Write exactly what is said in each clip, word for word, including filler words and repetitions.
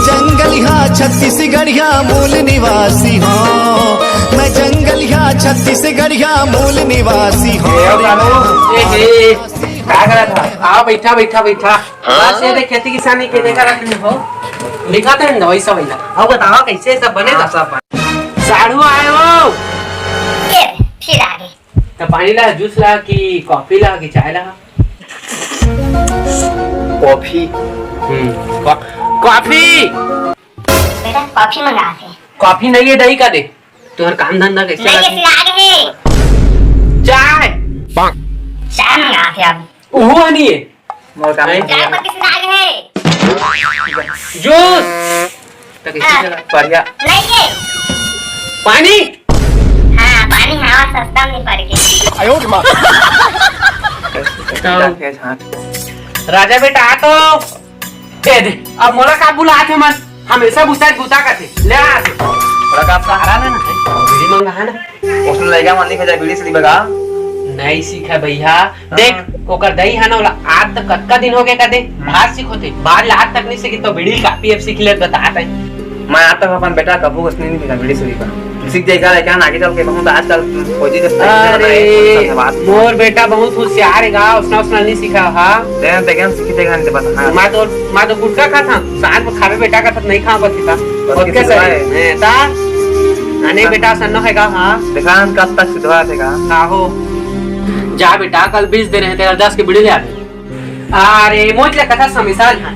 जंगलिया छत्तीसगढ़िया मूल निवासी हो, मैं जंगलिया छत्तीसगढ़िया मूल निवासी हो। ए, ए, ए, का करत हस? आओ, बैठा, बैठा, बैठा। बस ये देख, खेती किसानी के देखा रख हो। दिखाते हैं दवाई सब इला। अब बताओ, कैसे सब बने? हाँ, सब बने। साढ़ू आए हो? फिर, फिर आ गए। तो पानी ला, जूस ला कि कॉफी ला कि चाय ला? कॉफी। हम्म, कॉ-, कॉफी। बेटा, कॉफी मंगाते। कॉफी नहीं है, दही का दे। तुम्हारा काम धंधा कैसे नहीं, चलत है? कैसे आ गए? चाय। चाय मंगाते अब। वो नहीं है। मोर काम नहीं। चाय पत्ती से आगे है। जूस। तो कैसे हाँ। चला? बढ़िया। नहीं है। पानी। हाँ, पानी हवा सस्ता नहीं पड़ गया। आयो रे माँ। राजा बेटा, आ तो। ए दे, अब मोला का बुलात हे मन? हमेशा बुता बुता करथे। ले आ दे। थोड़ा का आपका हरा ना, ना। बीड़ी मंगा है ना? उसने लइका मन नहीं भेजा, बीड़ी सीढ़ी बगा। नहीं सीखा भैया। देख, हाँ। ओकर दई है ना, ओला आज तक कतका दिन हो गए कदे? हम्म। भात सीखोथे। भात ला आज तक नहीं सीखी, तो बीड़ी कापी अब सीख ले, बता तैं। मैं आज तक अपन बेटा कभू उसने नहीं भेजा, बीड़ी सीढ़ी बगा। सीख जाएगा, लेकिन आगे चल के बहुत आजकल फौजी के अरे, मोर बेटा बहुत होशियार हे गा, उसना, उसना नहीं सीखा हा। देख, देख, हम सीखी देख, हम बता, हाँ। मैं तो, मैं तो गुटखा खाता, शाम को खावे बेटा का साथ नहीं खा बस था। बस और किसी कैसे? है। हैं, ता? अने हाँ। बेटा सन्नो है गा, हाँ। देखा हम कब तक सिधवा थे गा। आहो। जा बेटा, कल बीस दिन है, तेरा दस के बीड़ी ले आ दे। अरे, मोच ले कथा समिसाल है।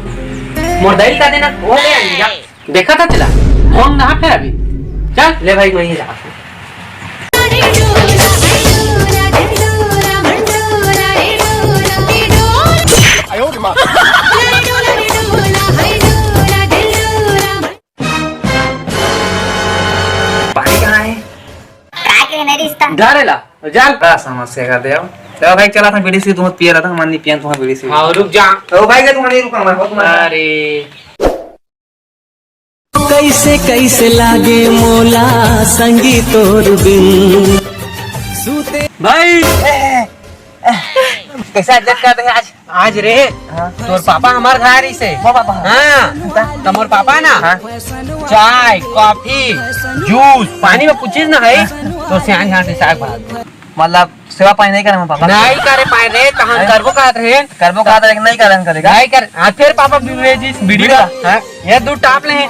मोर दई का देना, वो ले आ जा। देखा था तेला? हम ना फेर अभी। चल, ले भाई, मैं ही जा। पानी कहाँ है? काय के नहीं रिश्ता? धरे ला, जान। बड़ा समस्या कर दे अब। चलो भाई, चला था बीड़ी से, तुम पिए रहा था, मन नहीं पिया तुम्हारा बीड़ी से। हाँ, रुक जा। ओ भाई, के तुम्हारा नहीं रुका, मैं बहुत तुम्हारा। अरे। कैसे कैसे लागे मोला संगी तोर बिन। सूते भाई। ए, ए, ए, कैसे adjust कर दे आज? आज रे, हाँ। तोर पापा हमार घर ही से। वो पापा। हाँ, त मोर पापा ना, हाँ। चाय, कॉफी, जूस, पानी में कुछ चीज ना है, हाँ। तो सियान झान से साग भात। मतलब, सेवा पानी नहीं करे मोर पापा। नहीं करे पाए रे, तहन हैं? करबो कहत रहे। करबो कहत रहे, नहीं करे, करेगा। नहीं कर, हाँ, फिर पापा बीड़ी, बीड़ी बीड़ी का? हाँ, ये दू टाप ले हैं।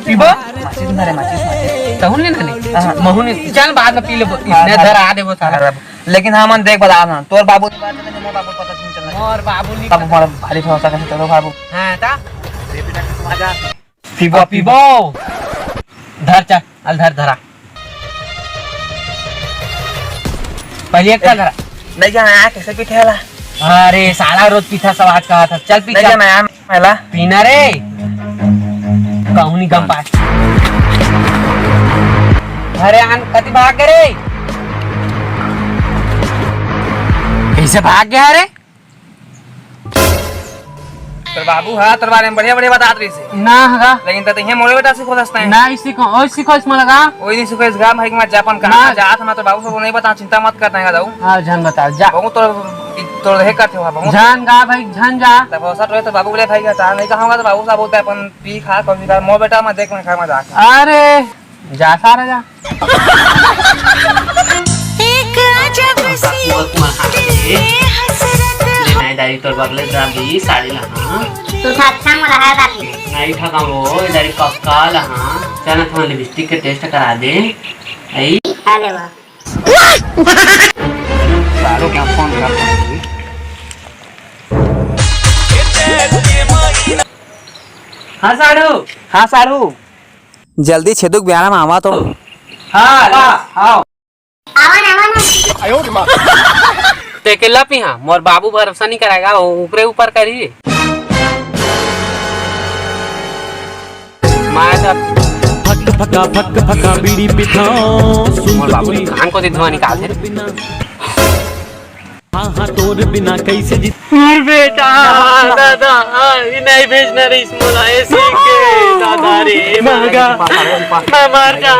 पीबो? माचिस ना रे, माचिस, माचिस। तहु नहीं ना, नहीं। हाँ। महु नहीं। चल, बाद में पी लेबो। हाँ, इसने हाँ। धर आ देबो सारा। हाँ, लेकिन हमन देख बता ना, तोर बाबू की बात नहीं, मोर बाबू पता नहीं चलना। मोर बाबू नहीं तब पता। मोर भारी भरोसा कैसे करो बाबू। हाँ, ता? पीबो, पीबो। धर चल, अल धर, धरा। पहले एक का धरा। नहीं जाना यार, कैसे पीठे वाला? अरे साला रोज पीठा सवाद का था। चल पी, नहीं चल। जाना यार, पहला। पीना रे। कहूँ नहीं गम पाए। अरे आन कति भाग गए रे? कैसे भाग गया रे? तोर बाबू हा तोर बारे में बढ़िया बढ़िया बतात रहिस हे। ना हगा। लेकिन त तइहे मोरे बेटा सिखो दसता है। ना इसी को, ओइ सिखो इसमें लगा। ओइ नहीं सिखो इस गांव भाई के मत जा अपन कहाँ ना। जात हम तोर बाबू से वो नहीं बता, चिंता मत करना है दाऊ। हाँ, झन बता, जा। बहुत तोर, तोर देख करते हो बहुत। झन गा भाई, झन जा। तब भरोसा तो है तोर बाबू बोले भाई का नहीं कहूँगा तोर बाबू साहब बोलता है अपन पी खा कभी का मोर बेटा मत देख मैं खा मत जा। अरे, जा सारा जा। एक अजब सी हसरत। ले नाई दाई तोर बगले दादी साड़ी ला, हाँ। तू था अच्छा मोला है दादी। नाई ठका वो दादी कक्का ला, हाँ। चल ना थोड़ा लिपस्टिक के टेस्ट करा दे। आई। अरे वाह। सारू क्या फोन करता है? हाँ सारू। हाँ सारू। जल्दी छेदुक बियाना में आवा तो। हाँ, ला, आओ। आवा ना, आवा ना। ते के लपी हाँ, मोर बाबू भरोसा नहीं कराएगा, वो ऊपरे ऊपर करी। मैं तो फक फका फक फका बीड़ी पिथाओ, सुन मोर बाबू तो कान को धुआं निकाल दे। हाँ, हाँ, तोर बिना कैसे जी। मोर बेटा, दादा, हाँ, ये नहीं भेजना रहीस मोला, ऐसे के, दादा रे, महंगा। मैं मर जा।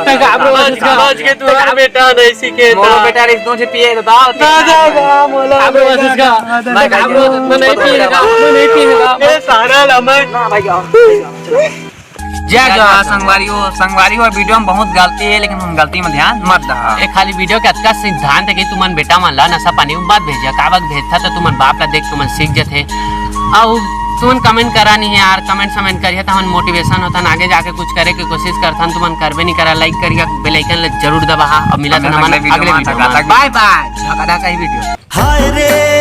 तक आप लोग समझ, समझ के तू हर बेटा नहीं सीखे मोरो था। बेटा रे, दो से पिए तो दाओ। दादा, दादा, मोला आप लोग बेटा। समझ, मैं आप लोग, मैं नहीं पीएगा, मैं नहीं पीएगा। ये सारा जय जोहार संगवारी हो। संगवारी हो, वीडियो में बहुत गलती है, लेकिन हम गलती में ध्यान मत दहा। ये खाली वीडियो के अतका सिद्धांत है कि तुमन बेटा मन ला नशा पानी में मत भेजा। काबर भेजथा तो तुमन बाप ला देख तुमन सीख जथे। अउ तुमन कमेंट करा नहीं है यार, कमेंट समेंट करिए तो हमन मोटिवेशन होथन, आगे जाके कुछ करे के कोशिश करथन। तुमन करबे नहीं करा, लाइक करिए, बेल आइकन ला जरूर दबाहा। अब मिलत हन हमन अगले वीडियो में। बाय बाय। धका धका ही वीडियो। हाय रे